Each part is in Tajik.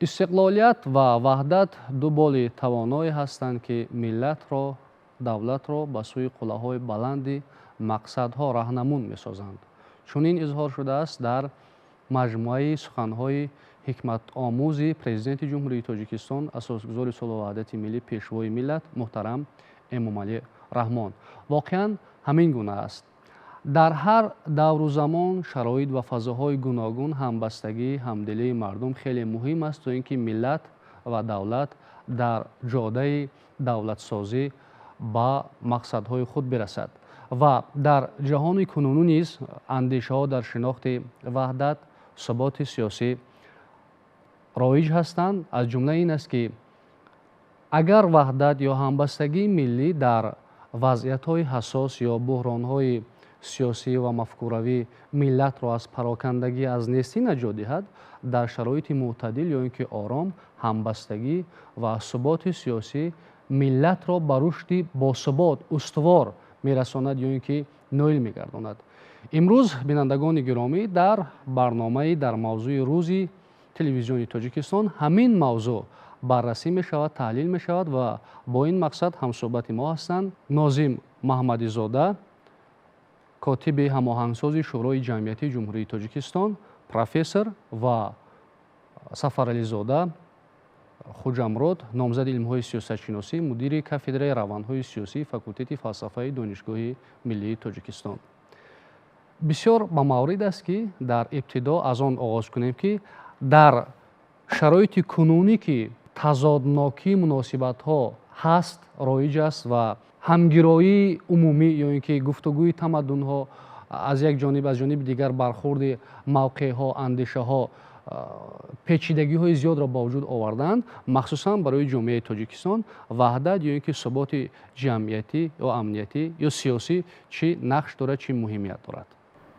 Истиқлолият ва ваҳдат ду боли тавоное ҳастанд, ки миллатро, давлатро ба сӯи қуллаҳои баланди мақсадҳо раҳнамун месозанд. Чунин изҳор шудааст дар маҷмӯаи суханҳои ҳикматомӯзи Президенти Ҷумҳурии Тоҷикистон, асосгузори сулҳу ваҳдати миллӣ, Пешвои миллат муҳтарам Эмомалӣ Раҳмон. Воқеан ҳамин гуна аст. Дар ҳар давру замон, шароит ва фазоҳои гуногун ҳамбастагӣ, ҳамдилии мардум хеле муҳим аст, то ин ки миллат ва давлат дар ҷодаи давлатсозӣ ба мақсадҳои худ бирасад. Ва дар ҷаҳони кунунӣ низ андешаҳо дар шинохти ваҳдат, суботи сиёсӣ роиҷ ҳастанд. Аз ҷумла ин аст, ки агар ваҳдат ё ҳамбастагии миллӣ дар вазъиятҳои ҳассос ё буҳронҳои сиёсӣ ва мафкуравӣ миллатро аз парокандагӣ, аз нестӣ наҷот диҳад, дар шароити мӯътадил ё ин ки ором ҳамбастагӣ ва суботи сиёсӣ миллатро ба рушди босубот, устувор мерасонад ё ин ки ноил мегардонад. Имрӯз, бинандагони гиромӣ, дар барномаи «Дар мавзӯи рӯзи» Телевизиони Тоҷикистон ҳамин мавзӯъ баррасӣ мешавад, таҳлил мешавад ва бо ин мақсад ҳамсӯҳбати мо ҳастанд Нозим Маҳмадизода, котиби ҳамоҳангсози Шӯрои ҷамъиятии Ҷумҳурии Тоҷикистон, профессор, ва Сафарализода Хуҷамрод, номзади илмҳои сиёсатшиносӣ, мудири кафедраи равандҳои сиёсии факултети фалсафаи Донишгоҳи миллии Тоҷикистон. Бисёр ба маврид аст, ки дар ибтидо аз он оғоз кунем, ки дар шароити кунунӣ, ки тазоднокии муносибатҳо ҳаст, роиҷ аст ва ҳамгироии умумӣ ё ин ки гуфтугӯи тамаддунҳо аз як ҷониб, аз ҷониби дигар бархурди мавқеъҳо, андешаҳо печидагиҳои зиёдро ба вуҷуд оварданд, махсусан барои ҷомеаи Тоҷикистон ваҳдат ё ин ки суботи ҷамъиятӣ ё амниятӣ ё сиёсӣ чӣ нақш дорад, чӣ муҳимият дорад?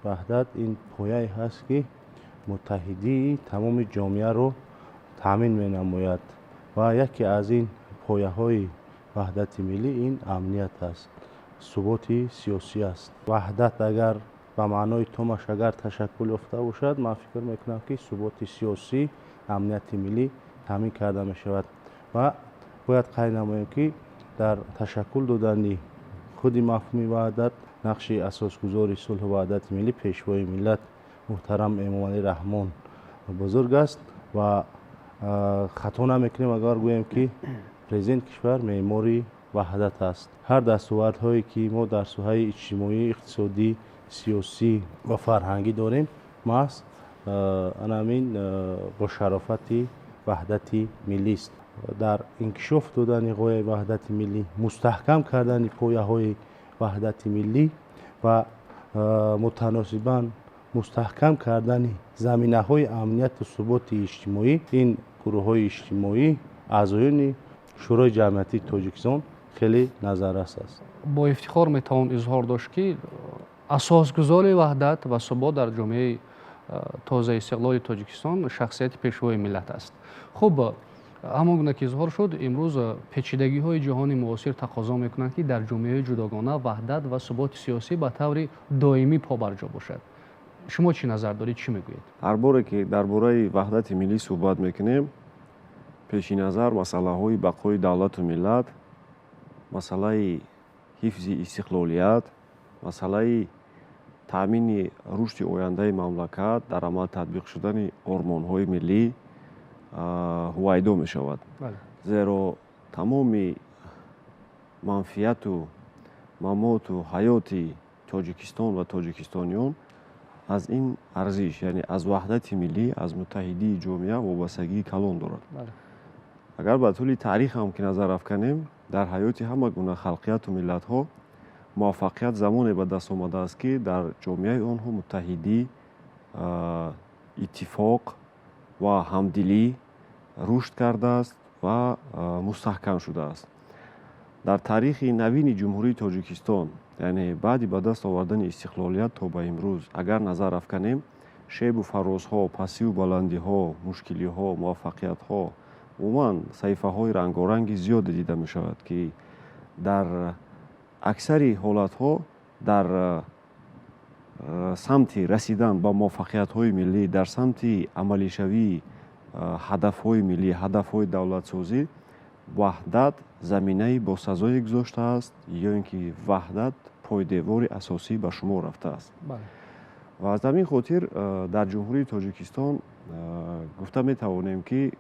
Ваҳдат ин пояе ҳаст, ки муттаҳидии тамоми ҷомеаро таъмин менамояд, ва яке аз ин пояҳои ваҳдати миллӣ ин амният аст, суботи сиёсӣ аст. Ваҳдат агар ба маънои томаш агар ташаккул ёфта бошад, ман фикр мекунам, ки суботи сиёсӣ, амнияти миллӣ таъмин карда мешавад. Ва бояд қайд намоем, ки дар ташаккул додани худи мафҳуми ваҳдат нақши асосгузори сулҳу ваҳдати миллӣ, Пешвои миллат муҳтарам Эмомалӣ Раҳмон бузург аст ва хато намекунем, агар гӯем, ки президенти кишвар меъмори ваҳдат аст. Ҳар дастовардҳое, ки мо дар соҳаи иҷтимоӣ, иқтисодӣ, сиёсӣ ва фарҳангӣ дорем, маҳз анамин бо шарофати ваҳдати миллист. Дар инкишоф додани ғояи ваҳдати миллӣ, мустаҳкам кардани пояҳои ваҳдати миллӣ ва мутаносибан мустаҳкам кардани заминаҳои амнияту суботи иҷтимоӣ ин гурӯҳҳои иҷтимоӣ, аъзоёни Шӯрои ҷамъиятии Тоҷикистон хеле назаррас аст. Бо ифтихор метавон изҳор дошт, ки асосгузори ваҳдат ва субот дар ҷомеаи тозаистиқлоли Тоҷикистон шахсияти Пешвои миллат аст. Хуб, ҳамон гуна ки изҳор шуд, имрӯз печидагиҳои ҷаҳони муосир тақозо мекунанд, ки дар ҷомеаҳои ҷудогона ваҳдат ва суботи сиёсӣ ба таври доимӣ побарҷо бошад. Шумо чӣ назар доред, чӣ мегӯед? Ҳар боре ки дар бораи ваҳдати миллӣ суҳбат мекунем, пеши назар масъалаҳои бақои давлату миллат, масъалаи ҳифзи истиқлолият, масъалаи таъмини рушди ояндаи мамлакат, дар амал татбиқ шудани ормонҳои миллӣ ҳувайдо мешавад, зеро тамоми манфиату мамоту ҳаёти Тоҷикистон ва тоҷикистониён аз ин арзиш, яъне аз ваҳдати миллӣ, аз муттаҳидии ҷомеа вобастагии калон дорад. Агар ба тӯли таърих ҳам ки назар афканем, дар ҳаёти ҳама гуна халқияту миллатҳо муваффақият замоне ба даст омадааст, ки дар ҷомеаи онҳо муттаҳидӣ, иттифоқ ва ҳамдилӣ рушд кардааст ва мустаҳкам шудааст. Дар таърихи навини Ҷумҳурии Тоҷикистон, яъне баъди ба даст овардани истиқлолият то ба имрӯз агар назар афканем, шебу фарозҳо, пастиву баландиҳо, мушкилиҳо, муваффақиятҳо, умуман саҳифаҳои рангоранги зиёде дида мешавад, ки дар аксари ҳолатҳо дар самти расидан ба муваффақиятҳои миллӣ, дар самти амалишавии ҳадафҳои миллӣ, ҳадафҳои давлатсозӣ ваҳдат заминаи босазое гузоштааст ё ин ки ваҳдат пойдевори асосӣ ба шумор рафтааст. Ва аз ҳамин хотир дар Ҷумҳурии Тоҷикистон гуфта метавонем, ки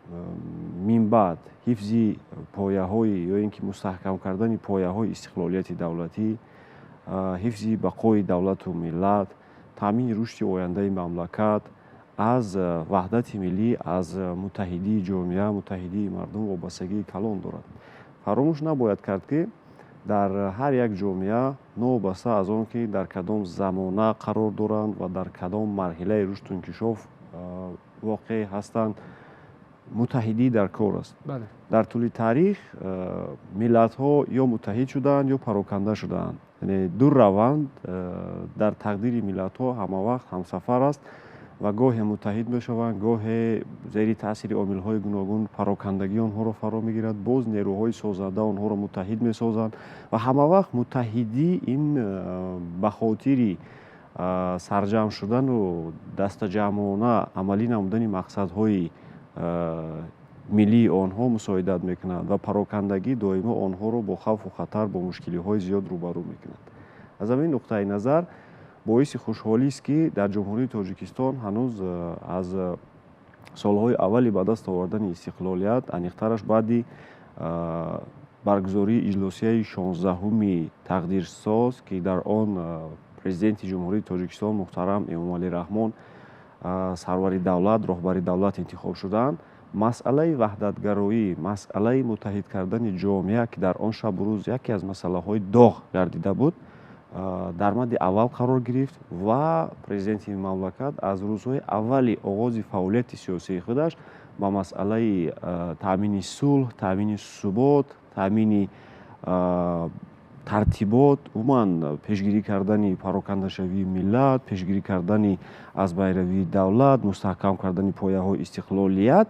минбаъд ҳифзи пояҳои ё ин ки мустаҳкам кардани пояҳои истиқлолияти давлатӣ, ҳифзи бақои давлату миллат, таъмини рушди ояндаи мамлакат аз ваҳдати миллӣ, аз муттаҳидии ҷомеа, муттаҳидии мардум вобастагии калон дорад. Фаромӯш набояд кард, ки дар ҳар як ҷомеа, новобаста аз он ки дар кадом замона қарор доранд ва дар кадом марҳилаи рушду инкишоф воқеъ ҳастанд, муттаҳидӣ дар кор аст. Дар тӯли таърих миллатҳо ё муттаҳид шудаанд, ё пароканда шудаанд. Яъне ду раванд дар тақдири миллатҳо ҳамавақт ҳамсафар аст ва гоҳе муттаҳид мешаванд, гоҳе зери таъсири омилҳои гуногун парокандагӣ онҳоро фаро мегирад, боз нерӯҳои созанда онҳоро муттаҳид месозанд ва ҳамавақт муттаҳидӣ ин ба хотири сарҷамъ шудану дастаҷамъона амалӣ намудани мақсадҳои миллии онҳо мусоидат мекунад ва парокандагӣ доимо онҳоро бо хавфу хатар, бо мушкилиҳои зиёд рӯбарӯ мекунад. Аз ҳамин нуқтаи назар боиси хушҳолист, ки дар Ҷумҳурии Тоҷикистон ҳанӯз аз солҳои аввали ба даст овардани истиқлолият, аниқтараш баъди баргузории иҷлосияи 16-уми тақдирсоз, ки дар он президенти Ҷумҳурии Тоҷикистон муҳтарам Эмомалӣ Раҳмон сарвари давлат, роҳбари давлат интихоб шуданд, масъалаи ваҳдатгароӣ, масъалаи муттаҳид кардани ҷомеа, ки дар он шабу рӯз яке аз масъалаҳои доғ гардида буд, дар мадди аввал қарор гирифт ва президенти мамлакат аз рӯзҳои аввали оғози фаъолияти сиёсии худаш ба масъалаи таъмини сулҳ, таъмини субот, таъмини тартибот, умуман пешгирӣ кардани парокандашавии миллат, пешгирӣ кардани аз байравии давлат, мустаҳкам кардани пояҳои истиқлолият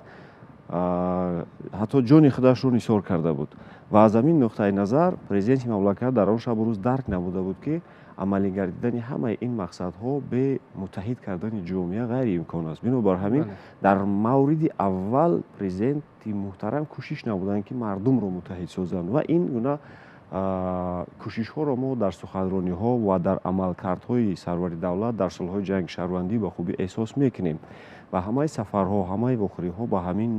ҳатто ҷони худашро нисор карда буд. Ва аз ҳамин нуқтаи назар президенти мамлакат дар он шабу рӯз дарк намуда буд, ки амалӣ гардидани ҳамаи ин мақсадҳо бе муттаҳид кардани ҷомеа ғайриимкон аст. Бинобар ҳамин дар мавриди аввал президенти муҳтарам кӯшиш намуданд, ки мардумро муттаҳид созанд ва ин гуна кӯшишҳоро мо дар суханрониҳо ва дар амалкардҳои сарвари давлат дар солҳои ҷанги шаҳрвандӣ ба хубӣ эҳсос мекунем. Ва ҳамаи сафарҳо, ҳамаи вохӯриҳо ба ҳамин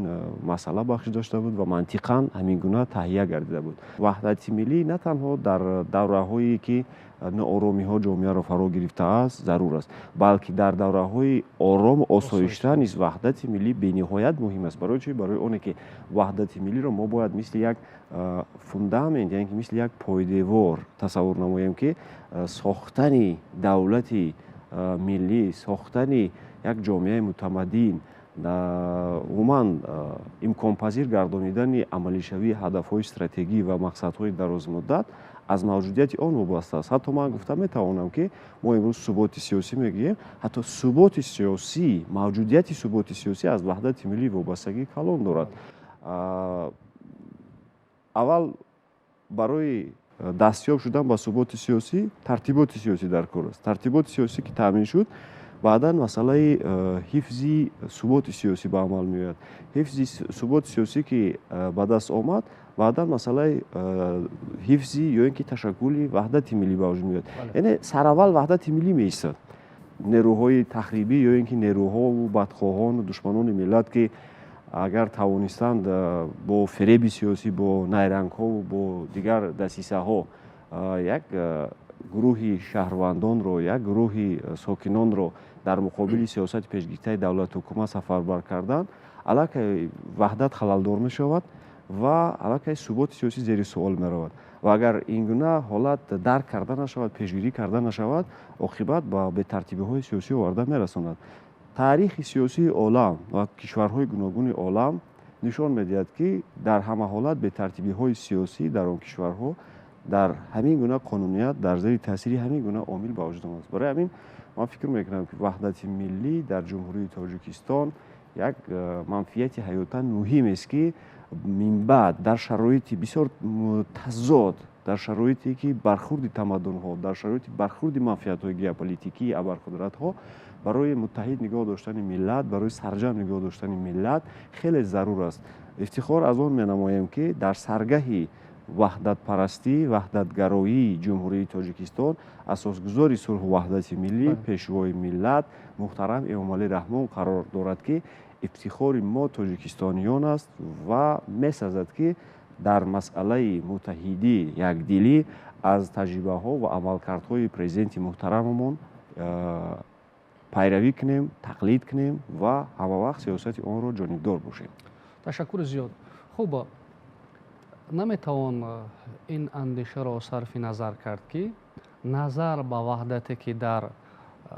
масъала бахшида шуда буд ва мантиқан ҳамин гуна таҳия гардида буд. Ваҳдати миллӣ на танҳо дар давраҳое ки нооромиҳо ҷомеаро фаро гирифтааст зарур аст, балки дар давраҳои орому осоишта низ ваҳдати миллӣ бениҳоят муҳим аст. Барои чи? Барои оне ки ваҳдати миллиро мо бояд мисли як фундамент, яъне ки мисли як пойдевор тасаввур намоем, ки сохтани давлати миллӣ, сохтани як ҷомеаи мутамаддин, умуман имконпазир гардонидани амалишавии ҳадафҳои стратегӣ ва мақсадҳои дарозмуддат аз мавҷудияти он вобаста аст. Ҳатто ман гуфта метавонам, ки мо имрӯз суботи сиёсӣ мегӯем, ҳатто суботи сиёсӣ, мавҷудияти суботи сиёсӣ аз ваҳдати миллӣ вобастагии калон дорад. Аввал барои дастёб шудан ба суботи сиёсӣ тартиботи сиёсӣ дар кор аст. Тартиботи сиёсӣ ки таъмин шуд, баъдан масъалаи ҳифзи суботи сиёсӣ ба амал меояд. Ҳифзи суботи сиёсӣ ки ба даст омад, баъдан масъалаи ҳифзи ё ин ки ташаккули ваҳдати миллӣ ба вуҷуд меояд. Яъне сараввал ваҳдати миллӣ меистад. Нерӯҳои тахрибӣ ё ин ки нерӯҳову бадхоҳону душманони миллат, ки агар тавонистанд бо фиреби сиёсӣ, бо найрангҳову бо дигар дасисаҳо як гурӯҳи шаҳрвандонро, як гурӯҳи сокинонро дар муқобили сиёсати пешгирифтаи давлату ҳукумат сафарбар кардан, аллакай ваҳдат халалдор мешавад ва аллакай суботи сиёсӣ зери суол меравад. Ва агар ин гуна ҳолат дарк карда нашавад, пешгирӣ карда нашавад, оқибат ба бетартибиҳои сиёсӣ оварда мерасонад. Таърихи сиёсии олам ва кишварҳои гуногуни олам нишон медиҳад, ки дар ҳама ҳолат бетартибиҳои сиёсӣ дар он кишварҳо дар ҳамин гуна қонуният, дар зери таъсири ҳамин гуна омил ба вуҷуд омадааст. Барои ҳамин ман фикр мекунам, ки ваҳдати миллӣ дар Ҷумҳурии Тоҷикистон як манфиати ҳаётан муҳимест, ки минбаъд дар шароити бисёр тазод, дар шароите ки бархурди тамаддунҳо, дар шароити бархурди манфиатҳои геополитикии абарқудратҳо Барои муттаҳид нигоҳ доштани миллат, барои сарҷамъ нигоҳ доштани миллат хеле зарур аст. Ифтихор аз он менамоем, ки дар саргаҳи ваҳдатпарастӣ, ваҳдатгароии Ҷумҳурии Тоҷикистон асосгузори сулҳу ваҳдати миллӣ, пешвои миллат муҳтарам Эмомалӣ Раҳмон қарор дорад, ки ифтихори мо тоҷикистониён аст ва месазад, ки дар масъалаи муттаҳидӣ, якдилӣ аз таҷрибаҳо ва амалкардҳои президенти муҳтарамамон пайравӣ кунем, тақлид кунем ва ҳамавақт сиёсати онро ҷонибдор бошем. Ташаккури зиёд. Хуб, наметавон ин андешаро сарфи назар кард, ки назар ба ваҳдате, ки дар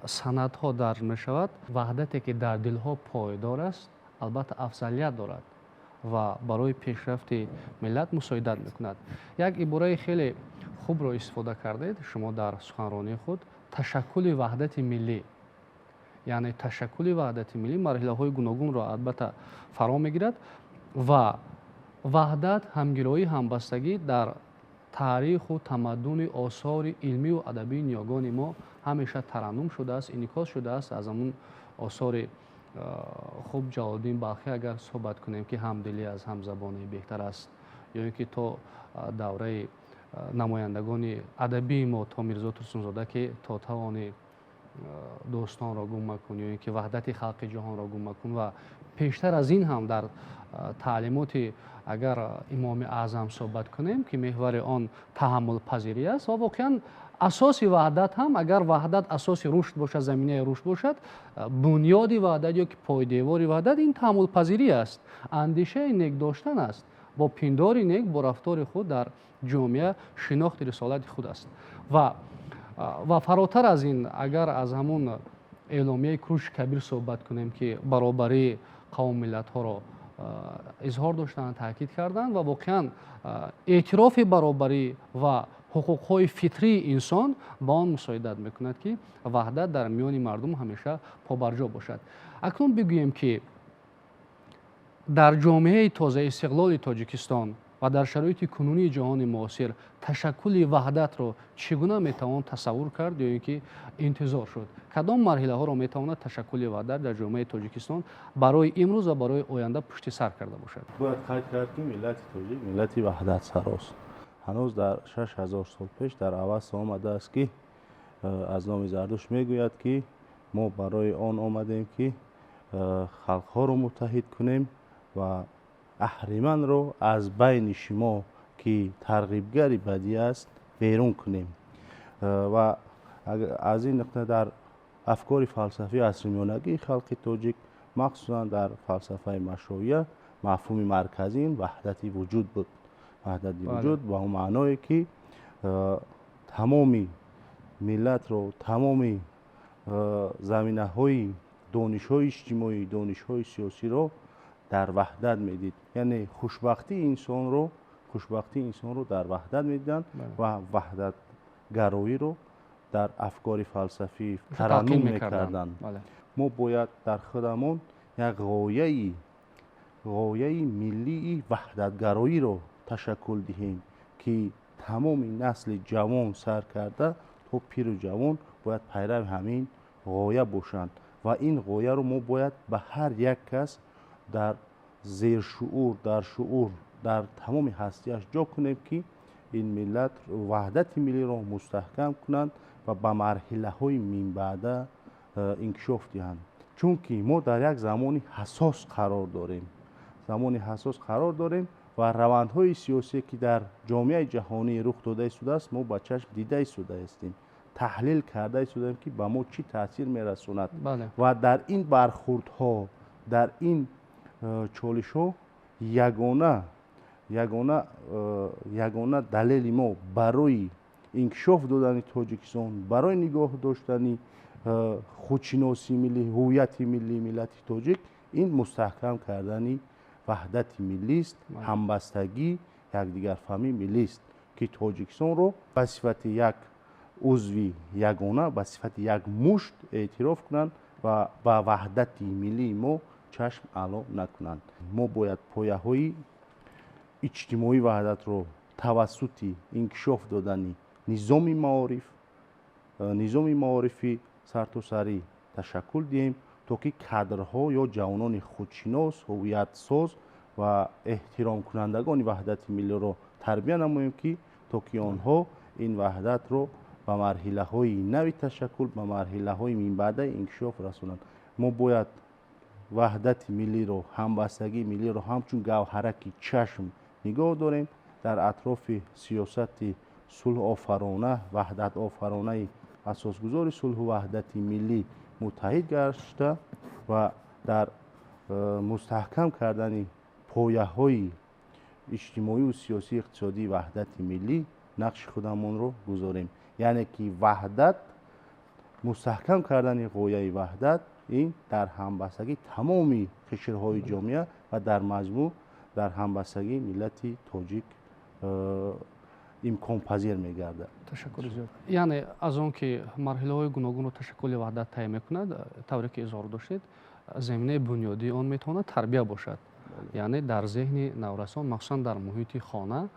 санадҳо дарҷ мешавад, ваҳдате, ки дар дилҳо пойдор аст, албатта афзалият дорад ва барои пешрафти миллат мусоидат мекунад. Як ибораи хеле хубро истифода кардед шумо дар суханронии худ: ташаккули ваҳдати миллӣ. Яъне ташаккули ваҳдати миллӣ марҳилаҳои гуногунро албатта фаро мегирад ва ваҳдат, ҳамгироӣ, ҳамбастагӣ дар таъриху тамаддуни осори илмию адабии ниёгони мо ҳамеша тараннум шудааст, инъикос шудааст. Аз ҳамун осори хуб Ҷалолиддин Балхӣ агар суҳбат кунем, ки ҳамдилӣ аз ҳамзабонӣ беҳтар аст, ё ин ки то давраи намояндагони адабии мо, то Мирзо Турсунзода, ки то тавони дӯстонро гум макун, ё ин ки ваҳдати халқи ҷаҳонро гум макун. Ва пештар аз ин ҳам дар таълимоти агар Имоми Аъзам суҳбат кунем, ки меҳвари он таҳаммулпазирӣ аст. Ва воқеан асоси ваҳдат ҳам, агар ваҳдат асоси рушд бошад, заминаи рушд бошад, бунёди ваҳдат ё ки пойдевори ваҳдат ин таҳаммулпазирӣ аст, андешаи нек доштан аст, бо пиндори нек, бо рафтори худ дар ҷомеа шинохти рисолати худ аст. Ва фаротар аз ин, агар аз ҳамун эъломияи Куруши Кабир суҳбат кунем, ки баробарии қавму миллатҳоро изҳор доштанд, таъкид карданд, ва воқеан эътирофи баробарӣ ва ҳуқуқҳои фитрии инсон ба он мусоидат мекунад, ки ваҳдат дар миёни мардум ҳамеша побарҷо бошад. Акнун бигӯем, ки дар ҷомеаи тозаистиқлоли Тоҷикистон ва дар шароити кунунии ҷаҳони муосир ташаккули ваҳдатро чӣ гуна метавон тасаввур кард ё ин ки интизор шуд? Кадом марҳилаҳоро метавонад ташаккули ваҳдат дар ҷомеаи Тоҷикистон барои имрӯз ва барои оянда пушти сар карда бошад? Бояд қайд кард, ки миллати тоҷик миллати ваҳдатсарост. Ҳанӯз дар 6000 сол пеш дар Аваста омадааст, ки аз номи Зардушт мегӯяд, ки мо барои он омадем, ки халқҳоро муттаҳид кунем ва аҳриманро аз байни шумо, ки тарғибгари бадӣ аст, берун кунем. Ва аз ин нуқта дар афкори фалсафии асримиёнагии халқи тоҷик, махсусан дар фалсафаи машоия, мафҳуми марказӣ ин ваҳдати вуҷуд буд. Ваҳдати вуҷуд ба он маъное, ки тамоми миллатро, тамоми заминаҳои донишҳои иҷтимоӣ, донишҳои сиёсиро дар ваҳдат медид. Яъне хушбахтии инсонро дар ваҳдат медиданд ва ваҳдатгароиро дар афкори фалсафӣ тараннум мекарданд. Мо бояд дар худамон як ғояи миллии ваҳдатгароиро ташаккул диҳем, ки тамоми насли ҷавон сар карда то пиру ҷавон бояд пайрави ҳамин ғоя бошанд. Ва ин ғояро мо бояд ба ҳар як кас дар зершуур, дар шуур, дар тамоми ҳастиаш ҷо кунем, ки ин миллат ваҳдати миллиро мустаҳкам кунанд ва ба марҳилаҳои минбаъда инкишоф диҳанд. Чунки мо дар як замони ҳассос қарор дорем, замони ҳассос қарор дорем ва равандҳои сиёсие, ки дар ҷомеаи ҷаҳонӣ рух дода истодааст, мо ба чашм дида истода ҳастем, таҳлил карда истодаем, ки ба мо чӣ таъсир мерасонад. Ва дар ин бархурдҳо, дар ин чолишҳо ягона далели мо барои инкишоф додани Тоҷикистон, барои нигоҳ доштани худшиносии миллӣ, ҳуввияти миллии миллати тоҷик ин мустаҳкам кардани ваҳдати миллист, ҳамбастагӣ, якдигарфаҳмии миллист, ки Тоҷикистонро ба сифати як узви ягона, ба сифати як мушт эътироф кунанд ва ба ваҳдати миллии мо чашм аъло накунанд. Мо бояд пояҳои иҷтимоии ваҳдатро тавассути инкишоф додани низоми маориф, низоми маорифи сартосарӣ. ташаккул диҳем, то ки кадрҳо ё ҷавонони худшинос, ҳувиятсоз ва эҳтиромкунандагони ваҳдати миллиро тарбия намоем, ки то ки онҳо ин ваҳдатро ба марҳилаҳои нави ташаккул, ба марҳилаҳои минбаъдаи инкишоф расонанд. Мо бояд ваҳдати миллиро, ҳамбастагии миллиро ҳамчун гавҳараки чашм нигоҳ дорем, дар атрофи сиёсати сулҳофарона, ваҳдатофаронаи асосгузори сулҳу ваҳдати миллӣ муттаҳид гашта ва дар мустаҳкам кардани пояҳои иҷтимоию сиёсию иқтисодии ваҳдати миллӣ нақши худамонро гузорем. Яъне ки ваҳдат, мустаҳкам кардани ғояи ваҳдат ин дар ҳамбастагии тамоми қишрҳои ҷомеа ва дар маҷмӯъ дар ҳамбастагии миллати тоҷик имконпазир мегардад. Ташаккури зиёд. Яъне аз он ки марҳилаҳои гуногунро ташаккули ваҳдат тай мекунад, тавре ки изҳор доштед, заминаи бунёдии он метавонад тарбия бошад. Яъне дар зеҳни наврасон, махсусан дар муҳити хона,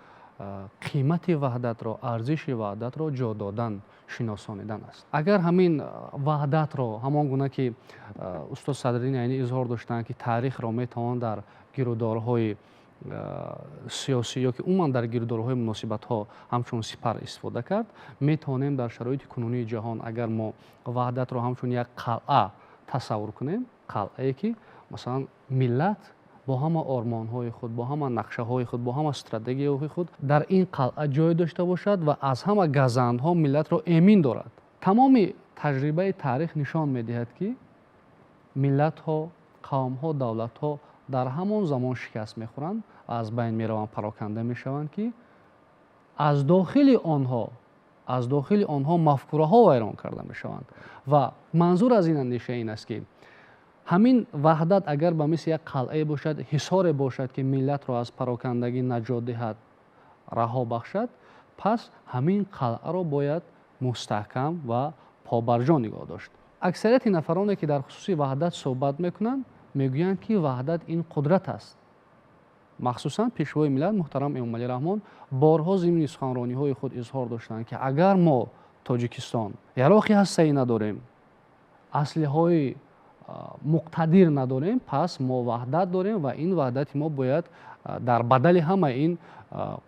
қимати ваҳдатро, арзиши ваҳдатро ҷо додан, шиносонидан аст. Агар ҳамин ваҳдатро ҳамон гуна ки устод Садриддин Айнӣ изҳор доштанд, ки таърихро метавон дар гирудорҳои сиёсӣ ё ки умуман дар гирудорҳои муносибатҳо ҳамчун сипар истифода кард, метавонем дар шароити кунунии ҷаҳон, агар мо ваҳдатро ҳамчун як қалъа тасаввур кунем, қалъае ки масалан миллат бо ҳама ормонҳои худ, бо ҳама нақшаҳои худ, бо ҳама стратегияҳои худ дар ин қалъа ҷой дошта бошад ва аз ҳама газандҳо миллатро эмин дорад. Тамоми таҷрибаи таърих нишон медиҳад, ки миллатҳо, қавмҳо, давлатҳо дар ҳамон замон шикаст мехӯранд ва аз байн мераванд, пароканда мешаванд, ки аз дохили онҳо мафкураҳо вайрон карда мешаванд. Ва манзур аз ин андеша ин аст, ки ҳамин ваҳдат агар ба мисли як қалъае бошад, ҳисоре бошад, ки миллатро аз парокандагӣ наҷот диҳад, раҳо бахшад, пас ҳамин қалъаро бояд мустаҳкам ва побарҷо нигоҳ дошт. Аксарияти нафароне, ки дар хусуси ваҳдат суҳбат мекунанд, мегӯянд, ки ваҳдат ин қудрат аст. Махсусан пешвои миллат муҳтарам Эмомалӣ Раҳмон борҳо зимни суханрониҳои худ изҳор доштанд, ки агар мо Тоҷикистон яроқи ҳастаӣ надорем, аслиҳаҳои муқтадир надорем, пас мо ваҳдат дорем ва ин ваҳдати мо бояд дар бадали ҳама ин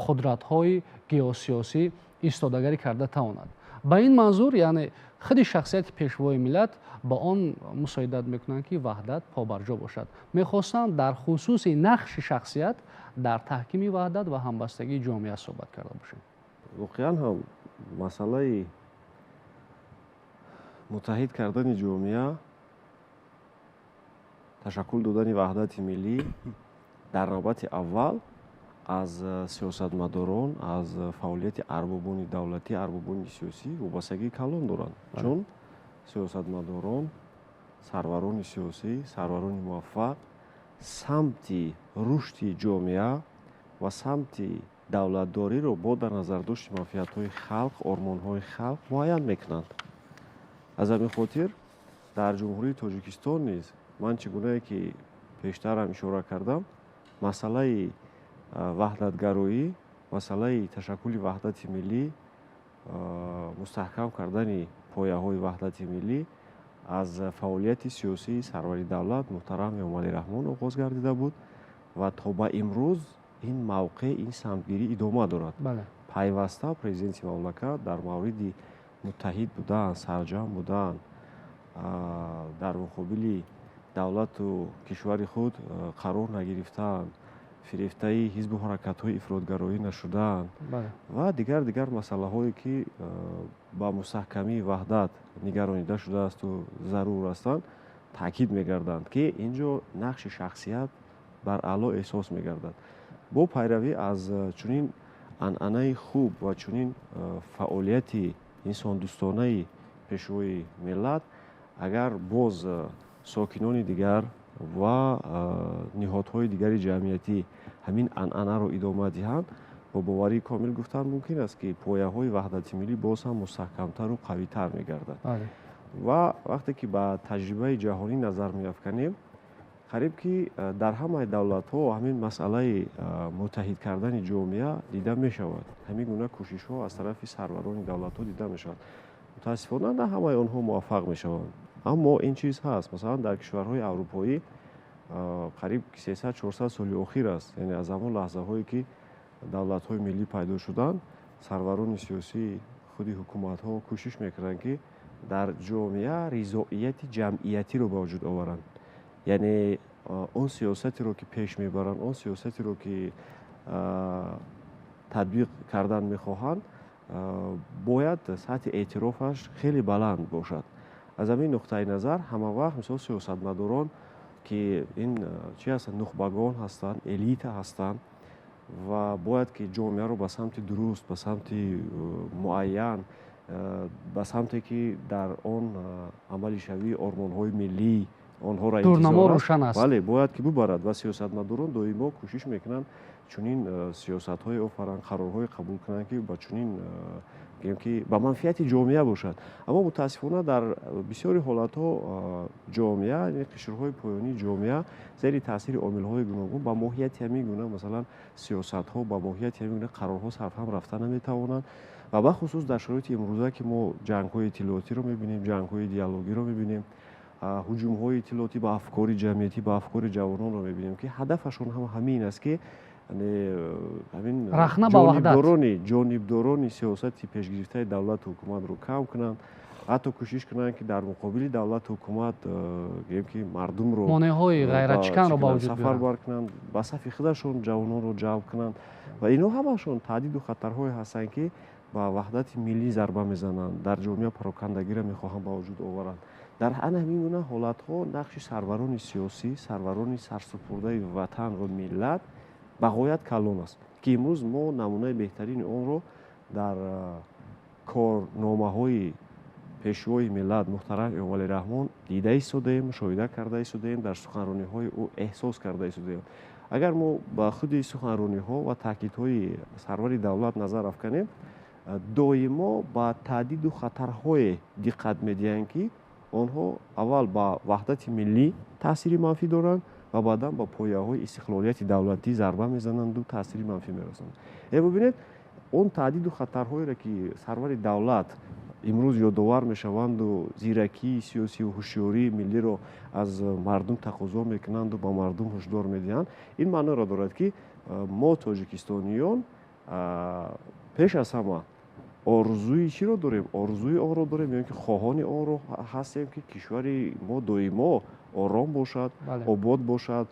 қудратҳои геосиёсӣ истодагарӣ карда тавонад. Ба ин манзур, яъне худи шахсияти пешвои миллат ба он мусоидат мекунанд, ки ваҳдат побарҷо бошад. Мехостам дар хусуси нақши шахсият дар таҳкими ваҳдат ва ҳамбастагии ҷомеа суҳбат карда бошем. Воқеан ҳам масъалаи муттаҳид кардани ҷомеа, ташаккул додани ваҳдати миллӣ дар навбати аввал аз сиёсатмадорон, аз фаъолияти арбобони давлатӣ, арбобони сиёсӣ вобастагии калон доранд. Чун сиёсатмадорон, сарварони сиёсӣ, сарварони муваффақ самти рушди ҷомеа ва самти давлатдориро бо дар назардошти манфиатҳои халқ, ормонҳои халқ муайян мекунанд. Аз ҳамин хотир дар Ҷумҳурии Тоҷикистон низ ман чӣ гунае ки пештарам ишора кардам, масъалаи ваҳдатгароӣ, масъалаи ташаккули ваҳдати миллӣ, мустаҳкам кардани пояҳои ваҳдати миллӣ аз фаъолияти сиёсии сарвари давлат муҳтарам Эмомалӣ Раҳмон оғоз гардида буд ва то ба имрӯз ин мавқеъ, ин самтгирӣ идома дорад. Пайваста президенти мамлакат дар мавриди муттаҳид будан, сарҷамъ будан, дар муқобили давлату кишвари худ қарор нагирифтан, фирефтаи ҳизбу ҳаракатҳои ифротгароӣ нашудан ва дигар масъалаҳое, ки ба мустаҳкамии ваҳдат нигаронида шудаасту зарур ҳастанд, таъкид мегарданд, ки ин ҷо нақши шахсият бар аъло эҳсос мегардад. Бо пайравӣ аз чунин анъанаи хуб ва чунин фаъолияти инсондӯстонаи пешвои миллат, агар боз сокинони дигар ва ниҳодҳои дигари ҷамъиятӣ ҳамин анъанаро идома диҳанд, бо боварии комил гуфтан мумкин аст, ки пояҳои ваҳдати миллӣ боз ҳам мустаҳкамтару қавитар мегардад. Ва вақте ки ба таҷрибаи ҷаҳонӣ назар меафканем, қариб ки дар ҳамаи давлатҳо ҳамин масъалаи муттаҳид кардани ҷомеа дида мешавад. Ҳамин гуна кӯшишҳо аз тарафи сарварони давлатҳо дида мешавад. Мутаассифона на ҳамаи онҳо муваффақ мешаванд. Аммо ин чиз ҳаст. Масалан, дар кишварҳои аврупоӣ қариб 300-400 соли охир аст, яъне аз ҳамон лаҳзаҳое ки давлатҳои миллӣ пайдо шуданд, сарварони сиёсии худи ҳукуматҳо кӯшиш мекунанд, ки дар ҷомеа ризоияти ҷамъиятиро ба вуҷуд оваранд. Яъне он сиёсатеро ки пеш мебаранд, он сиёсатеро ки татбиқ кардан мехоҳанд, бояд сатҳи эътирофаш хеле баланд бошад. Аз ҳамин нуқтаи назар ҳама вақт мисол сиёсатмадорон, ки ин чи ҳастанд, нухбагон ҳастанд, элита ҳастанд ва бояд ки ҷомеаро ба самти дуруст, ба самти муайян, ба самте ки дар он амалишавии ормонҳои миллӣ онҳоро дурнамо рӯшан аст, бале, бояд ки бубарад. Ва сиёсатмадорон доимо кӯшиш мекунанд чунин сиёсатҳое офаранд, қарорҳое қабул кунанд, ки ба чунин гӯем ки ба манфиати ҷомеа бошад. Аммо мутаассифона дар бисёри ҳолатҳо ҷомеа, яъне қишрҳои поёнии ҷомеа зери таъсири омилҳои гуногун ба моҳияти ҳамин гуна масалан сиёсатҳо, ба моҳияти ҳамин гуна қарорҳо сарфаҳм рафта наметавонанд. Ва бахусус дар шароити имрӯза, ки мо ҷангҳои иттилоотиро мебинем, ҷангҳои диалогиро мебинем, ҳуҷумҳои иттилоотӣ ба афкори ҷамъиятӣ, ба афкори ҷавононро мебинем, ки ҳадафашон ҳам ҳамин аст, ки ҳамин ҷонибдорони сиёсати пешгирифтаи давлату ҳукуматро кам кунанд, ҳатто кӯшиш кунанд, ки дар муқобили давлату ҳукумат гӯем ки мардумро монеаҳои ғайратшиканро ба вуҷуд сафарбар кунанд, ба сафи худашон ҷавононро ҷалб кунанд. Ва инҳо ҳамашон таҳдиду хатарҳое ҳастанд, ки ба ваҳдати миллӣ зарба мезананд, дар ҷомеа парокандагиро мехоҳанд ба вуҷуд оваранд. Дар ана ҳамин гуна ҳолатҳо нақши сарварони сиёсӣ, сарварони сарсупурдаи ватан ва миллат ба ғоят калон аст, ки имрӯз мо намунаи беҳтарини онро дар корномаҳои пешвои миллат муҳтарам Эмомалӣ Раҳмон дида истодаем, мушоҳида карда истодаем, дар суханрониҳои ӯ эҳсос карда истодаем. Агар мо ба худи суханрониҳо ва таъкидҳои сарвари давлат назар афканем, доимо ба таҳдиду хатарҳое диққат медиҳанд, ки онҳо аввал ба ваҳдати миллӣ таъсири манфӣ доранд ва баъдан ба пояҳои истиқлолияти давлатӣ зарба мезананду таъсири манфӣ мерасонанд. Бубинед, он таҳдиду хатарҳоеро, ки сарвари давлат имрӯз ёдовар мешаванду зиракии сиёсию ҳушёрии миллиро аз мардум тақозо мекунанду ба мардум ҳушдор медиҳанд, ин маъноро дорад, ки мо тоҷикистониён пеш аз ҳама орзуи чиро дорем? Орзуи онро дорем, ё ки хоҳони онро ҳастем, ки кишвари мо доимо ором бошад, обод бошад,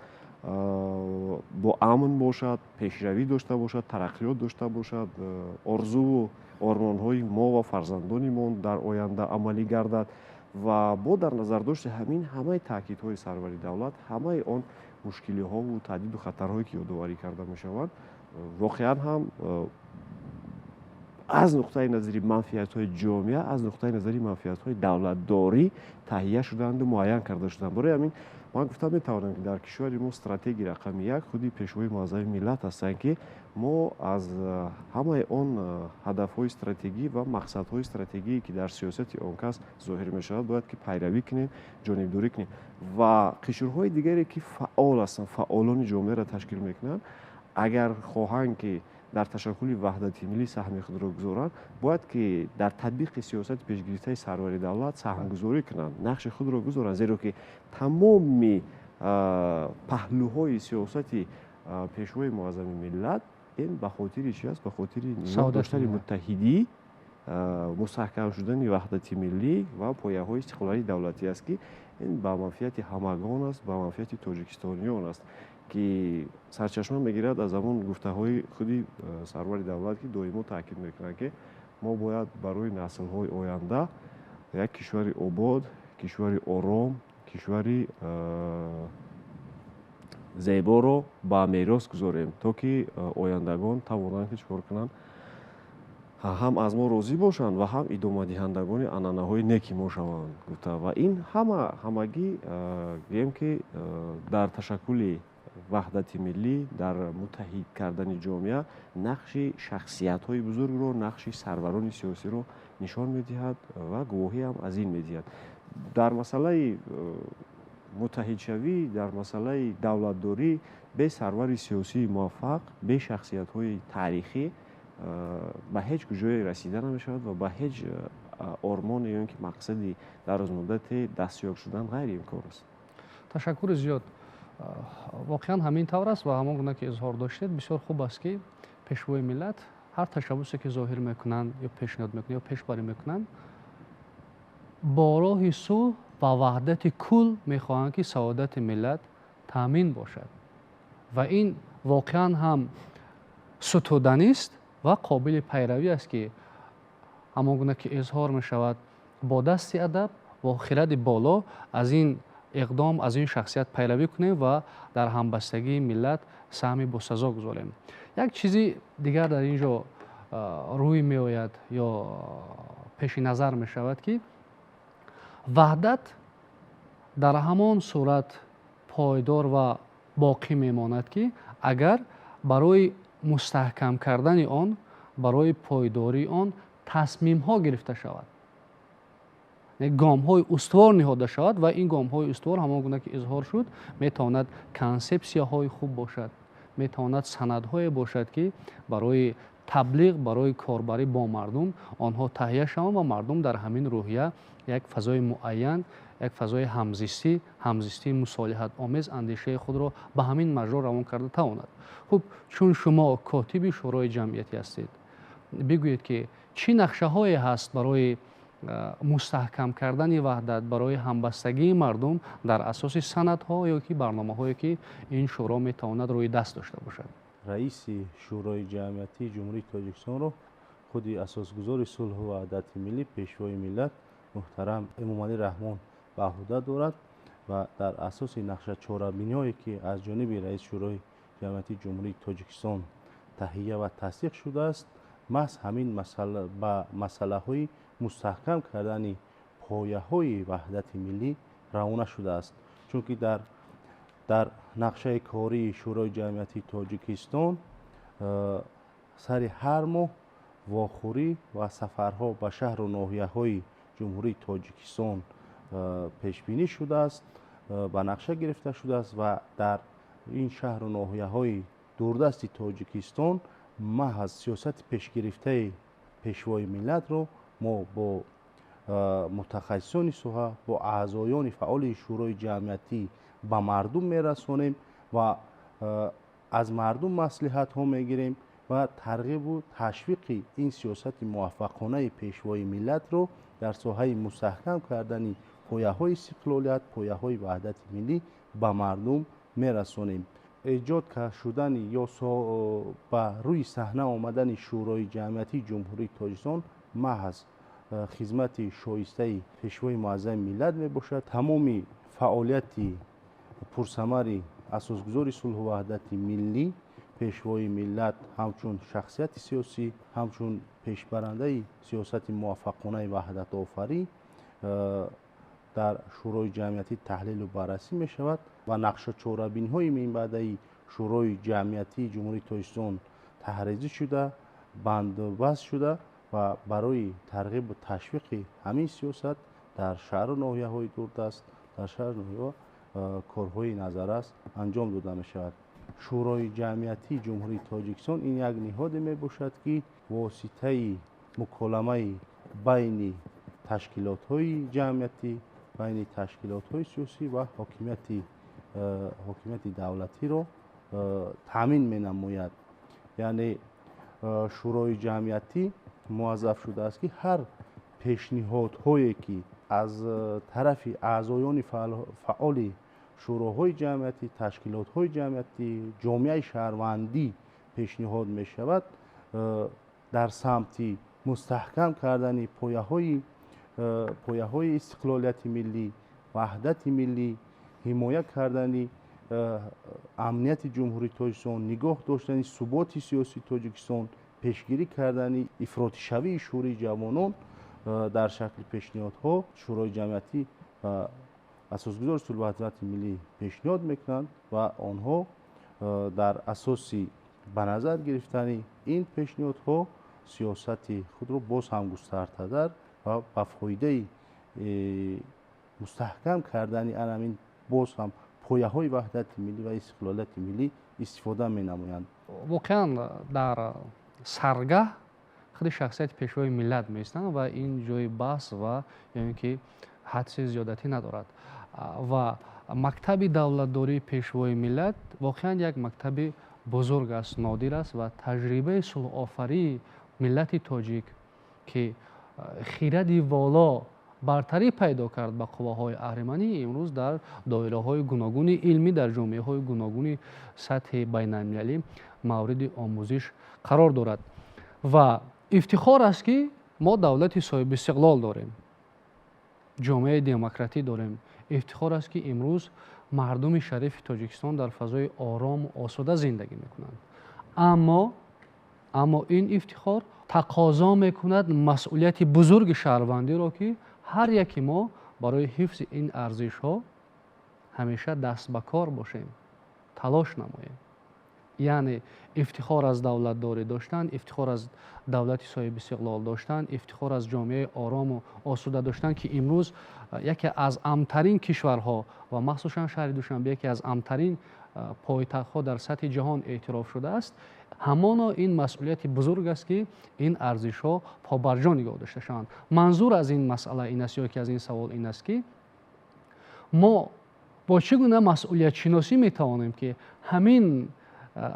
бо амн бошад, пешравӣ дошта бошад, тараққиёт дошта бошад, орзуву ормонҳои мо ва фарзандони мо дар оянда амалӣ гардад. Ва бо дар назардошти ҳамин ҳамаи таъкидҳои сарвари давлат, ҳамаи он мушкилиҳову таҳдиду хатарҳое ки ёдоварӣ карда мешаванд, воқеан ҳам аз нуқтаи назари манфиатҳои ҷомеа, аз нуқтаи назари манфиатҳои давлатдорӣ таҳия шуданду муайян карда шуданд. Барои ҳамин ман гуфта метавонам, ки дар кишвари мо стратегии рақами як худи пешвои муаззами миллат ҳастанд, ки мо аз ҳамаи он ҳадафҳои стратегӣ ва мақсадҳои стратегие, ки дар сиёсати он кас зоҳир мешавад, бояд ки пайравӣ кунем, ҷонибдорӣ кунем. Ва қишрҳои дигаре, ки фаъол ҳастанд, фаъолони ҷомеаро ташкил мекунанд, агар хоҳанд, ки дар ташаккули ваҳдати миллӣ саҳми худро гузоранд, бояд ки дар татбиқи сиёсати пешгирифтаи сарвари давлат саҳмгузорӣ кунанд, нақши худро гузоранд, зеро ки тамоми паҳлӯҳои сиёсати пешвои муаззами миллат ин ба хотири чи аст? Ба хотири нигоҳ доштани муттаҳидӣ, мустаҳкам шудани ваҳдати миллӣ ва пояҳои истиқлолияти давлатӣ аст, ки ин ба манфиати ҳамагон аст, ба манфиати тоҷикистониён аст, ки сарчашма мегирад аз ҳамон гуфтаҳои худи сарвари давлат, ки доимо таъкид мекунанд, ки мо бояд барои наслҳои оянда як кишвари обод, кишвари ором, кишвари зеборо ба мерос гузорем, то ки ояндагон тавонанд ки чӣ кор кунанд, ҳам аз мо розӣ бошанд ва ҳам идомадиҳандагони анъанаҳои неки мо шаванд, гуфта. Ва ин ҳама ҳамагӣ гӯем ки дар ташаккули ваҳдати миллӣ, дар муттаҳид кардани ҷомеа нақши шахсиятҳои бузургро, нақши сарварони сиёсиро нишон медиҳад ва гувоҳӣ ҳам аз ин медиҳад. Дар масъалаи муттаҳидшавӣ, дар масъалаи давлатдорӣ бе сарвари сиёсии муваффақ, бе шахсиятҳои таърихӣ ба ҳеҷ куҷое расида намешавад ва ба ҳеҷ ормон ё ин ки мақсади дарозмуддате дастёб шудан ғайриимкон аст. Ташаккури зиёд. Воқеан ҳамин тавр аст ва ҳамон гуна ки изҳор доштед, бисёр хуб аст, ки Пешвои миллат ҳар ташаббусе ки зоҳир мекунанд ё пешниҳод мекунанд ё пешбарӣ мекунанд, бо роҳи сулҳ ва ваҳдати кул мехоҳанд, ки саодати миллат таъмин бошад, ва ин воқеан ҳам сутуданист ва қобили пайравӣ аст, ки ҳамон гуна ки изҳор мешавад, бо дасти адаб ва хиради боло аз ин иқдом, аз ин шахсият пайравӣ кунем ва дар ҳамбастагии миллат саҳми босазо гузорем. Як чизи дигар дар ин ҷо рӯй меояд ё пеши назар мешавад, ки ваҳдат дар ҳамон сурат пойдор ва боқӣ мемонад, ки агар барои мустаҳкам кардани он, барои пойдории он тасмимҳо гирифта шавад, гомҳои устувор ниҳода шавад. Ва ин гомҳои устувор, ҳамон гуна ки изҳор шуд, метавонад консепсияҳои хуб бошад, метавонад санадҳое бошад, ки барои таблиғ, барои корбарӣ бо мардум онҳо таҳия шаванд ва мардум дар ҳамин рӯҳия як фазои муайян, як фазои ҳамзистӣ, ҳамзистии мусолиҳатомез андешаи худро ба ҳамин маҷро равон карда тавонад. Хуб, чун шумо котиби Шӯрои ҷамъиятӣ ҳастед, бигӯед, ки чӣ нақшаҳое ҳаст барои мустаҳкам кардани ваҳдат, барои ҳамбастагии мардум дар асоси санадҳо ё ки барномаҳое, ки ин шӯро метавонад рӯи даст дошта бошад? Раиси Шӯрои ҷамъиятии Ҷумҳурии Тоҷикистонро худи асосгузори сулҳу ваҳдати миллӣ, Пешвои миллат муҳтарам Эмомалӣ Раҳмон ба ӯҳда дорад ва дар асоси нақша чорабиниҳое, ки аз ҷониби раиси Шӯрои ҷамъиятии Ҷумҳурии Тоҷикистон таҳия ва тасдиқ шудааст, маҳз ҳамин масъала ба масъалаҳои мустаҳкам кардани пояҳои ваҳдати миллӣ равона шудааст, чунки дар нақшаи кории Шӯрои ҷамъиятии Тоҷикистон сари ҳар моҳ вохӯрӣ ва сафарҳо ба шаҳру ноҳияҳои Ҷумҳурии Тоҷикистон пешбинӣ шудааст, ба нақша гирифта шудааст ва дар ин шаҳру ноҳияҳои дурдасти Тоҷикистон маҳз сиёсати пешгирифтаи Пешвои миллатро мо бо мутахассисони соҳа, бо аъзоёни фаъоли Шӯрои ҷамъиятӣ ба мардум мерасонем ва аз мардум маслиҳатҳо мегирем ва тарғибу ташвиқи ин сиёсати муваффақонаи Пешвои миллатро дар соҳаи мустаҳкам кардани пояҳои истиқлолият, пояҳои ваҳдати миллӣ ба мардум мерасонем. Эҷод шудани ё ба рӯи саҳна омадани Шӯрои ҷамъиятии Ҷумҳурии Тоҷикистон маҳз хизмати шоистаи Пешвои муаззами миллат мебошад. Тамоми фаъолияти пурсамари асосгузори сулҳу ваҳдати миллӣ, Пешвои миллат, ҳамчун шахсияти сиёсӣ, ҳамчун пешбарандаи сиёсати муваффақонаи ваҳдатофарӣ дар Шӯрои ҷамъиятӣ таҳлилу баррасӣ мешавад ва нақша чорабиниҳои минбаъдаи Шӯрои ҷамъиятии Ҷумҳурии Тоҷикистон таҳризӣ шуда, бандубаст шуда ва барои тарғибу ташвиқи ҳамин сиёсат дар шаҳру ноҳияҳои дурдаст, дар шаҳру ноҳияҳо корҳои назаррас анҷом дода мешавад. Шӯрои ҷамъиятии Ҷумҳурии Тоҷикистон ин як ниҳоде мебошад, ки воситаи муколамаи байни ташкилотҳои ҷамъиятӣ, байни ташкилотҳои сиёсӣ ва ҳокимияти давлатиро таъмин менамояд. Яъне Шӯрои ҷамъиятӣ муваззаф шудааст, ки ҳар пешниҳодҳое, ки аз тарафи аъзоёни фаъоли шӯроҳои ҷамъиятӣ, ташкилотҳои ҷамъиятӣ, ҷомеаи шаҳрвандӣ пешниҳод мешавад, дар самти мустаҳкам кардани пояҳои истиқлолияти миллӣ, ваҳдати миллӣ, ҳимоя кардани амнияти Ҷумҳурии Тоҷикистон, нигоҳ доштани суботи сиёсии Тоҷикистон, пешгирӣ кардани ифротишавии шӯрии ҷавонон, дар шакли пешниҳодҳо Шӯрои ҷамъиятӣ ва асосгузори сулҳу ваҳдати миллӣ пешниҳод мекунанд ва онҳо дар асоси ба назар гирифтани ин пешниҳодҳо сиёсати худро боз ҳам густартатар ва ба фоидаи мустаҳкам кардани анамин боз ҳам пояҳои ваҳдати миллӣ ва истиқлолияти миллӣ истифода менамоянд. Воқеан, дар саргаҳ худи шахсияти пешвои миллат меистанд ва ин ҷои баҳс ва ё ин ки ҳадси зиёдатӣ надорад. Ва мактаби давлатдории пешвои миллат воқеан як мактаби бузург аст, нодир аст ва таҷрибаи сулҳофарии миллати тоҷик, ки хиради воло бартарӣ пайдо кард ба қувваҳои аҳриманӣ, имрӯз дар доираҳои гуногуни илмӣ, дар ҷомеаҳои гуногуни сатҳи байналмилалӣ мавриди омӯзиш қарор дорад. Ва ифтихор аст, ки мо давлати соҳибистиқлол дорем, ҷомеаи демократӣ дорем. Ифтихор аст, ки имрӯз мардуми шарифи Тоҷикистон дар фазои орому осуда зиндагӣ мекунанд. Аммо ин ифтихор тақозо мекунад масъулияти бузурги шаҳрвандиро, ки ҳар яки мо барои ҳифзи ин арзишҳо ҳамеша даст ба кор бошем, талош намоем. Яъне ифтихор аз давлатдорӣ доштан, ифтихор аз давлати соҳибистиқлол доштан, ифтихор аз ҷомеаи орому осуда доштан, ки имрӯз яке аз амнтарин кишварҳо ва махсусан шаҳри Душанбе яке аз амнтарин пойтахтҳо дар сатҳи ҷаҳон эътироф шудааст. Ҳамоно ин масъулияти бузург аст, ки ин арзишҳо побарҷо нигоҳ дошта шаванд. Манзур аз ин масъала ин аст, ё ки аз ин савол ин аст, ки мо бо чӣ гуна масъулиятшиносӣ метавонем, ки ҳамин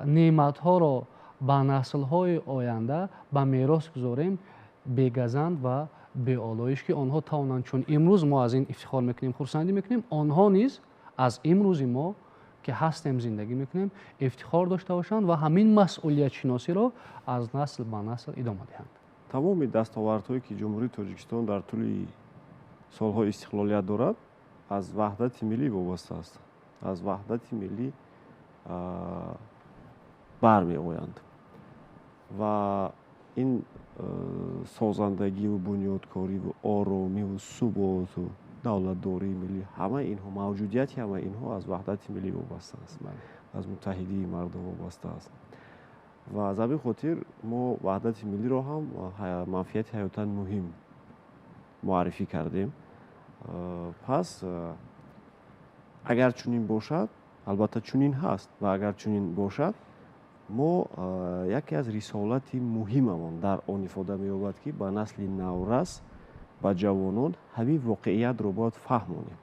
неъматҳоро ба наслҳои оянда ба мерос гузорем, бегазанд ва беолоиш, ки онҳо тавонанд, чун имрӯз мо аз ин ифтихор мекунем, хурсандӣ мекунем, онҳо низ аз имрӯзи мо, ки ҳастем, зиндагӣ мекунем, ифтихор дошта бошанд ва ҳамин масъулиятшиносиро аз насл ба насл идома диҳанд. Тамоми дастовардҳое, ки Ҷумҳурии Тоҷикистон дар тӯли солҳои истиқлолият дорад, аз ваҳдати миллӣ вобаста аст, аз ваҳдати миллӣ бармеоянд. Ва ин созандагиву бунёдкориву оромиву суботу давлатдории миллӣ, ҳамаи инҳо, мавҷудияти ҳамаи инҳо аз ваҳдати миллӣ вобаста аст, аз муттаҳидии мардум вобаста аст. Ва аз ҳамин хотир мо ваҳдати миллиро ҳам манфиати ҳаётан муҳим муаррифӣ кардем. Пас агар чунин бошад, албатта чунин ҳаст, ва агар чунин бошад, мо яке аз рисолати муҳимамон дар он ифода меёбад, ки ба насли наврас, ба ҷавонон ҳамин воқеиятро бояд фаҳмонем,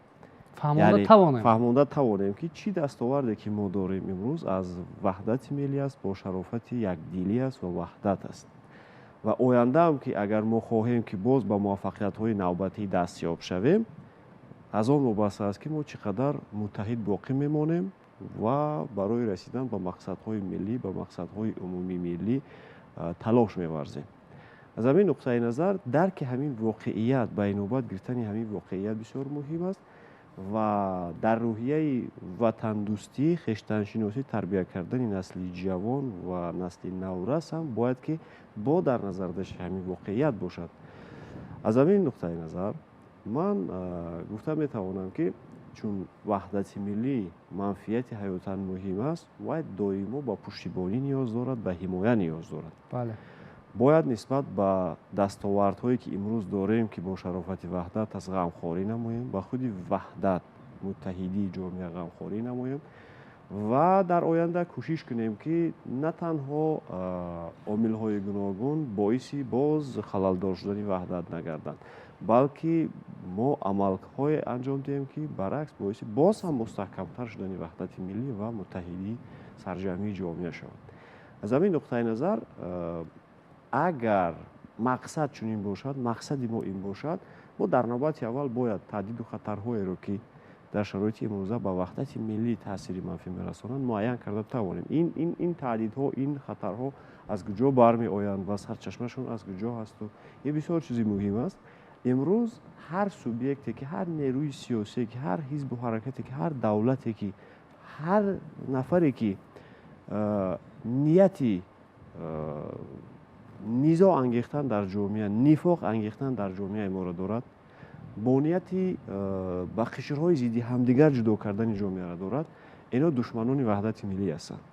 фаҳмонда тавонем, ки чӣ дастоварде, ки мо дорем имрӯз, аз ваҳдати миллӣ аст, бо шарофати якдилӣ аст ва ваҳдат аст. Ва ояндаам, ки агар мо хоҳем, ки боз ба муваффақиятҳои навбатӣ дастёб шавем, аз он вобаста аст, ки мо чӣ қадар муттаҳид боқӣ мемонем ва барои расидан ба мақсадҳои миллӣ, ба мақсадҳои умумии миллӣ талош меварзем. Аз ҳамин нуқтаи назар дарки ҳамин воқеият, ба инобат гирифтани ҳамин воқеият бисёр муҳим аст ва дар рӯҳияи ватандӯстӣ, хештаншиносӣ тарбия кардани насли ҷавон ва насли наврас ҳам бояд, ки бо дар назардошти ҳамин воқеият бошад. Аз ҳамин нуқтаи назар ман гуфта метавонам, ки чун ваҳдати миллӣ манфиати ҳаётан муҳим аст, вай доимо ба пуштибонӣ ниёз дорад, ба ҳимоя ниёз дорад. Бояд нисбат ба дастовардҳое, ки имрӯз дорем, ки бо шарофати ваҳдат аст, ғамхорӣ намоем, ба худи ваҳдат, муттаҳидии ҷомеа ғамхорӣ намоем ва дар оянда кӯшиш кунем, ки на танҳо омилҳои гуногун боиси боз халалдор шудани ваҳдат нагарданд, балки мо амалҳое анҷом диҳем, ки баръакс боиси боз ҳам мустаҳкамтар шудани ваҳдати миллӣ ва муттаҳидии сарҷамъии ҷомеа шавад. Аз ҳамин нуқтаи назар, агар мақсад чунин бошад, мақсади мо ин бошад, мо дар навбати аввал бояд таҳдиду хатарҳоеро, ки дар шароити имрӯза ба ваҳдати миллӣ таъсири манфӣ мерасонанд, муайян карда тавонем. Ин таҳдидҳо, ин хатарҳо аз куҷо бармеоянд ва сарчашмашон аз куҷо ҳасту ин бисёр чизи муҳим аст. Имрӯз ҳар субъекте ки, ҳар нерӯи сиёсие ки, ҳар ҳизбу ҳаракате ки, ҳар давлате ки, ҳар нафаре ки нияти низоъ ангехтан дар ҷомеа, нифоқ ангехтан дар ҷомеаи моро дорад, бо нияти ба қишрҳои зидди ҳамдигар ҷудо кардани ҷомеаро дорад, ино душманони ваҳдати миллӣ ҳастанд.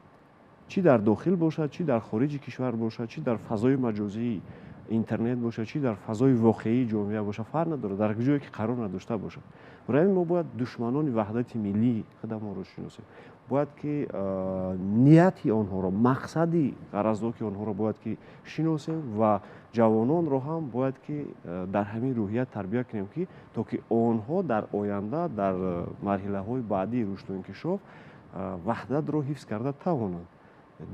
Чӣ дар дохил бошад, чӣ дар хориҷи кишвар бошад, чӣ дар фазои маҷозии Интернет бошад, чӣ дар фазои воқеии ҷомеа бошад, фарқ надорад, дар ҷое ки қарор надошта бошад. Барои ҳамин мо бояд душманони ваҳдати миллии худамонро шиносем, бояд ки нияти онҳоро, мақсади ғаразноки онҳоро бояд ки шиносем ва ҷавононро ҳам бояд ки дар ҳамин рӯҳия тарбия кунем, ки то ки онҳо дар оянда, дар марҳилаҳои баъдии рушду инкишоф ваҳдатро ҳифз карда тавонанд,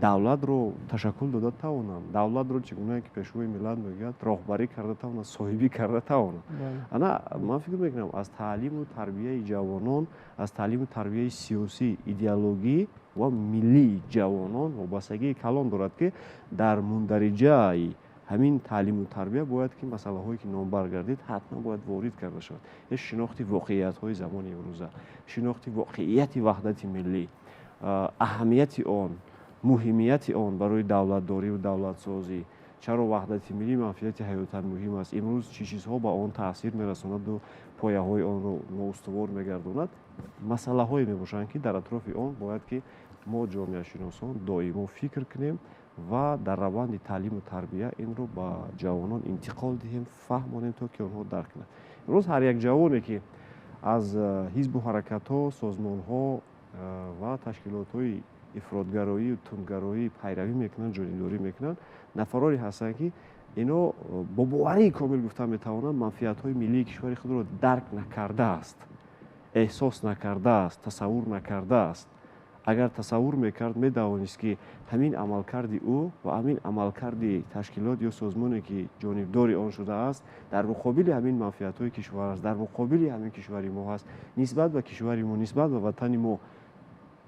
давлатро ташаккул дода тавонанд, давлатро, чӣ гунае ки Пешвои миллат мегӯяд, роҳбарӣ карда тавонанд, соҳибӣ карда тавонанд. Ана ман фикр мекунам, аз таълиму тарбияи ҷавонон, аз таълиму тарбияи сиёсӣ, идеологӣ ва миллии ҷавонон вобастагии калон дорад, ки дар мундариҷаи ҳамин таълиму тарбия бояд ки масъалаҳое ки номбар гардид, ҳатман бояд ворид карда шавад. Шинохти воқеиятҳои замони имрӯза, шинохти воқеияти ваҳдати миллӣ, аҳамияти он, муҳимияти он барои давлатдорию давлатсозӣ, чаро ваҳдати миллӣ манфиати ҳаётан муҳим аст, имрӯз чӣ чизҳо ба он таъсир мерасонаду пояҳои онро ноустувор мегардонад, масъалаҳое мебошанд, ки дар атрофи он бояд ки мо, ҷомеашиносон, доимо фикр кунем ва дар раванди таълиму тарбия инро ба ҷавонон интиқол диҳем, фаҳмонем, то ки онҳо дарк кунанд. Имрӯз ҳар як ҷавоне, ки аз ҳизбу ҳаракатҳо, созмонҳо ва ташкилотҳои ифротгароию тундгароӣ пайравӣ мекунанд, ҷонибдорӣ мекунанд, нафароне ҳастанд, ки ино бо боварии комил гуфта метавонанд, манфиатҳои миллии кишвари худро дарк накардааст, эҳсос накардааст, тасаввур накардааст. Агар тасаввур мекард, медавонист, ки ҳамин амалкарди ӯ ва ҳамин амалкарди ташкилот ё созмоне, ки ҷонибдори он шудааст, дар муқобили ҳамин манфиатҳои кишвар аст, дар муқобили ҳамин кишвари мо ҳаст, нисбат ба кишвари мо, нисбат ба ватани мо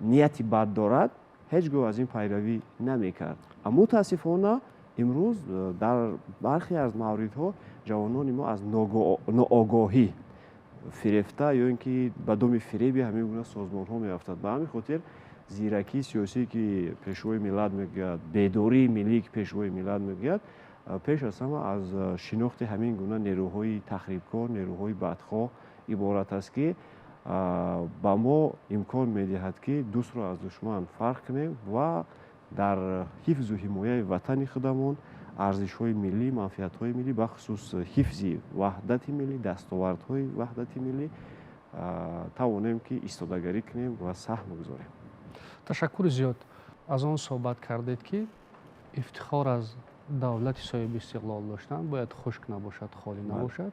нияти бад дорад, ҳеҷ гоҳ аз ин пайравӣ намекард. Аммо мутаассифона имрӯз дар бархе аз мавридҳо ҷавонони мо аз ноогоҳӣ фирефта ё ин ки ба доми фиреби ҳамин гуна созмонҳо меафтад. Ба ҳамин хотир зиракии сиёсӣ, ки Пешвои миллат мегӯяд, бедории миллӣ, ки Пешвои миллат мегӯяд, пеш аз ҳама аз шинохти ҳамин гуна нерӯҳои тахрибкор, нерӯҳои бадхоҳ иборат аст, ки ба мо имкон медиҳад, ки дӯстро аз душман фарқ кунем ва дар ҳифзу ҳимояи ватани худамон, арзишҳои миллӣ, манфиатҳои миллӣ, бахусус ҳифзи ваҳдати миллӣ, дастовардҳои ваҳдати миллӣ тавонем ки истодагарӣ кунем ва саҳм гузорем. Ташаккури зиёд. Аз он суҳбат кардед, ки ифтихор аз давлати соҳиби истиқлол доштан бояд хушк набошад, холӣ набошад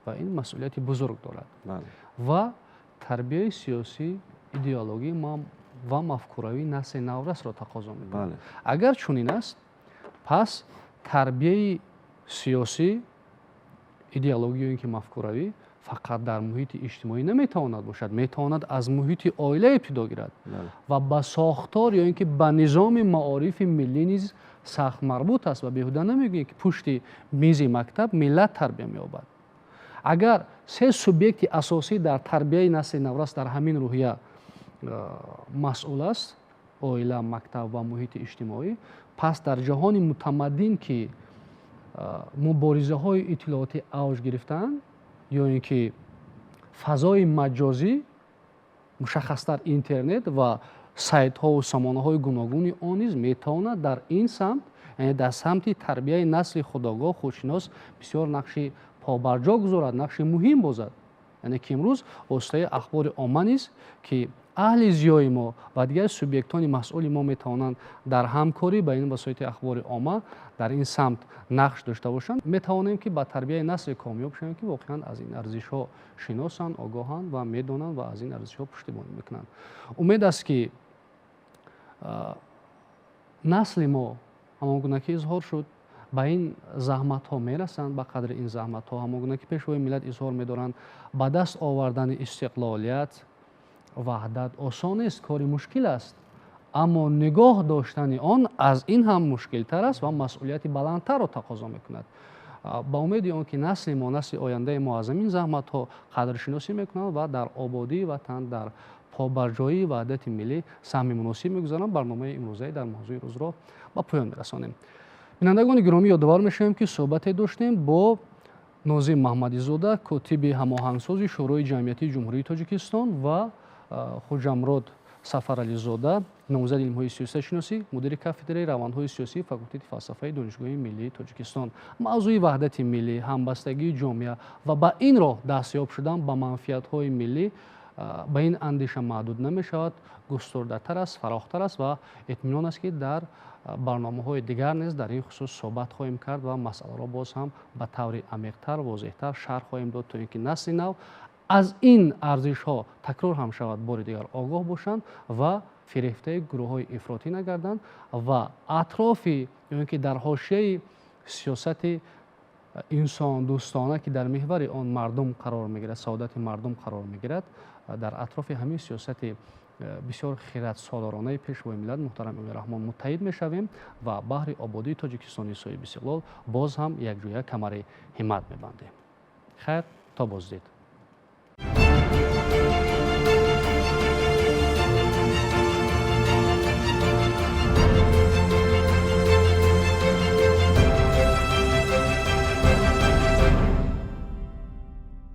ва ин масъулияти бузург дорад ва тарбияи сиёсӣ, идеологӣ ва мафкуравии насли наврасро тақозо мекунад. Агар чунин аст, пас тарбияи сиёсӣ, идеологӣ ё ин ки мафкуравӣ фақат дар муҳити иҷтимоӣ наметавонад бошад, метавонад аз муҳити оила ибтидо гирад ва ба сохтор ё ин ки ба низоми маорифи миллӣ низ сахт марбут аст. Ва беҳуда намегӯем, ки пушти мизи мактаб миллат тарбия меёбад. Агар се субъекти асосӣ дар тарбияи насли наврас дар ҳамин рӯҳия масъул аст, оила, мактаб ва муҳити иҷтимоӣ, пас дар ҷаҳони мутамаддин, ки муборизаҳои иттилоотӣ авҷ гирифтаанд ё ин ки фазои маҷозӣ, мушаххастар интернет ва сайтҳову сомонаҳои гуногуни он низ метавонад дар ин самт, яъне дар самти тарбияи насли худогоҳ, худшинос бисёр нақши побарҷо гузорад, нақши муҳим бозад. Яъне ки имрӯз воситаи ахбори омма низ, ки аҳли зиёи мо ва дигар субъектони масъули мо метавонанд дар ҳамкорӣ ба ин васоити ахбори омма дар ин самт нақш дошта бошанд, метавонем ки ба тарбияи насле комёб шавем, ки воқеан аз ин арзишҳо шиносанд, огоҳанд ва медонанд ва аз ин арзишҳо пуштибонӣ мекунанд. Умед аст, ки насли мо, ҳамон гуна ки изҳор шуд, ба ин заҳматҳо мерасанд, ба қадри ин заҳматҳо. Ҳамон гуна ки Пешвои миллат изҳор медоранд, ба даст овардани истиқлолият, ваҳдат осон нест, кори мушкил аст, аммо нигоҳ доштани он аз ин ҳам мушкилтар аст ва масъулияти баландтарро тақозо мекунад. Ба умеди он ки насли мо, насли ояндаи мо аз ҳамин заҳматҳо қадршиносӣ мекунанд ва дар ободии ватан, дар побарҷоии ваҳдати миллӣ саҳми муносиб мегузоранд, барномаи имрӯзаи «Дар мавзӯи рӯзро ба поён мерасонем. Бинандагони гиромӣ, ёдовар мешавем, ки суҳбате доштем бо Нозим Маҳмадизода, котиби ҳамоҳангсози Шӯрои ҷамъиятии Ҷумҳурии Тоҷикистон, ва Хуҷамрод Сафарализода. Номзади илмҳои сиёсатшиносӣ, мудири кафедраи равандҳои сиёсии факултети фалсафаи Донишгоҳи миллии Тоҷикистон. Мавзӯи ваҳдати миллӣ, ҳамбастагии ҷомеа ва ба ин роҳ дастёб шудан ба манфиатҳои миллӣ ба ин андеша маҳдуд намешавад, густурдатар аст, фарохтар аст ва итминон аст, ки дар барномаҳои дигар низ дар ин хусус суҳбат хоҳем кард ва масъаларо боз ҳам ба таври амиқтар, возеҳтар шарҳ хоҳем дод, то ин ки насли нав аз ин арзишҳо, такрор ҳам шавад, бори дигар огоҳ бошанд ва фирефтаи гурӯҳҳои ифротӣ нагарданд ва атрофи ё ин ки дар ҳошияи сиёсати инсондӯстона, ки дар меҳвари он мардум қарор мегирад, саодати мардум қарор мегирад, дар атрофи ҳамин сиёсати бисёр хиратсолоронаи Пешвои миллат муҳтарам Эмомалӣ Раҳмон муттаҳид мешавем ва баҳри ободии Тоҷикистони соҳиби истиқлол боз ҳам якҷоя камари ҳиммат мебандем. Хайр, то боздид.